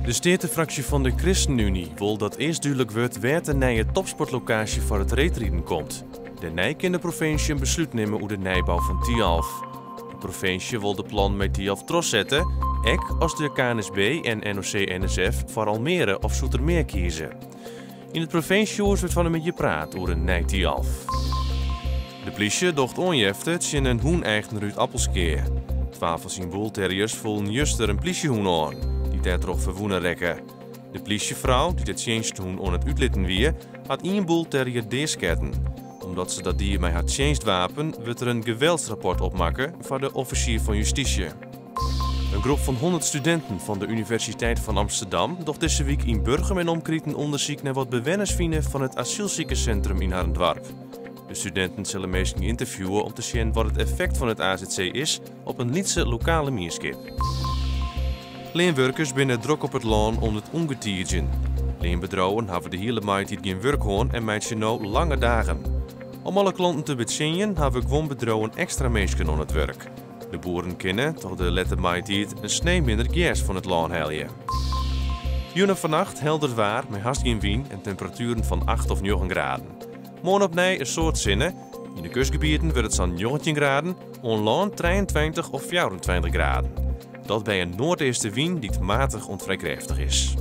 De steatefraksje fan de Christenunie wol dat earst dúdlik wurdt wêr't de nije topsportlokaasje foar it reedriden komt. Dêrnei kin de provinsje in beslút nimme oer de nijbou fan Thialf. De provinsje wol de plannen mei Thialf trochsette, ek as de KNSB en NOC-NSF foar Almere of Zoetermeer kieze. Yn it provinsjehûs wurdt fan 'e middei praat oer in nij Thialf. De plysje docht oanjefte tsjin in hûneigner út Appelskea. Twa fan syn bullterriers foelen juster in plysjehûn oan, dy't dêrtroch ferwûne rekke. De plysjefrou, dy't de tsjinsthûn oan it útlitten wie, hat ien bullterrier deasketten. Omdat se dat die mei har tsjinstwapen, wurdt der in geweldsrapport opmakke foar de offisier fan justysje. In groep fan 100 studinten fan de Universiteit fan Amsterdam docht dizze wike yn Burgum en omkriten ûndersyk nei wat bewenners fine fan it asylsikersintrum yn harren doarp. De studinten sille minsken ynterviewe om te sjen wat it effekt fan it azc is op in lytse lokale mienskip. Leanwurkers binne drok op it lân oan it ûngetiidzjen. Leanbedriuwen hawwe de hiele maitiid gjin wurk hân en meitsje no lange dagen. Om alle klanten te betsjinjen hawwe guon bedriuwen ekstra minsken oan it wurk. De boeren kinne, troch de lette maitiid, in snee minder gers fan it lân helje. Jûn en fannacht helder waar mei hast gjin wyn en temperatueren fan acht of njoggen graden. Moarn opnij in soad sinne. Yn de kustgebieten wurdt it sa'n 19 graden, oan lân 23 of 24 graden. Dat by in noardeastewyn dy't matich oant frij krêftich is.